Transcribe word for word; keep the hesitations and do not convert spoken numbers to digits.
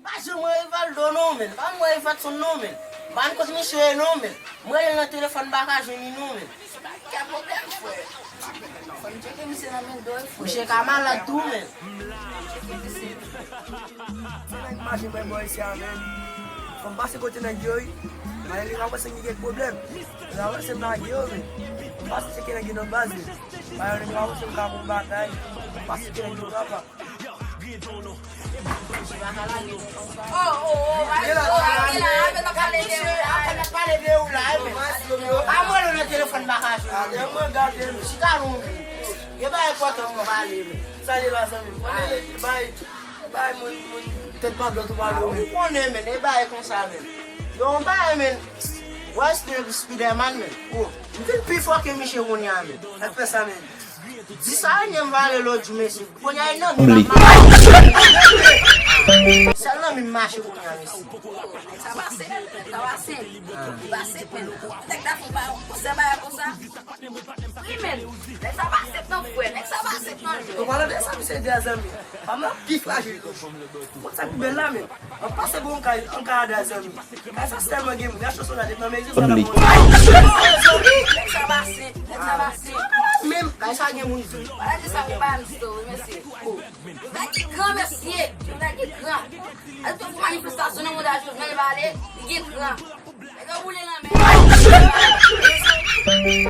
Pa janm wè Rivaldo non, men. Pa m wè Rivaldo non, men. M pa konn kot misye ye non, men. M rele l nan telefòn, m pa ka jwenn li non, men. Kè pwoblèm, frè. Fò n tcheke misye nan men do, frè. Misye ka malad tou, men. Tcheke misye. Se nèg mache mwen bò isi a, men. Fò m pase kote nèg yo, wi. Malere m avanse m gen kèk pwoblèm. M avanse m lage yo, men. M pase tcheke nèg yo nan baz, men. Malere m avanse m ka bon bagay. M pase tcheke nèg yo, papa. Ou konnen, men, e bagay konsa, men. Yo, yon bagay, men. Wè Spiderman, men. Oh, m vin pi fò ke misye kounye a, men. Sa k fè sa, men? Di sa, men, m vale lòt jou, mesye. Kounye a, e nan men m ap mache. Sèl nan men m mache kounye a, mesye. Nèg sa pa senp, nèg sa pa senp. Li pa senp, men. Nèg la fè yon bagay konsa, bagay konsa. Wi, men. Nèg sa pa senp non, frè. Nèg sa pa senp non, frè. Ou pa tande sa, misye di a zanmi. Fanm nan pi frajil toujou. Bon, sa ki bèl la, men. An pase bon kay, an kay a zanmi. Kay sa sèlman gen moun. Gason sòt la, nan mezi sa la. Nèg sa pa senp, nèg sa pa senp. Menm kay sa gen moun tou. Pale de sa, men pa m di tou, wi, mesye. Oh. Nèg ki gran, mesye. Nèg ki gran. Al tou pou manifestasyon nan manda Jovenel pale, li gen gran. Nèg yo boule lanmè.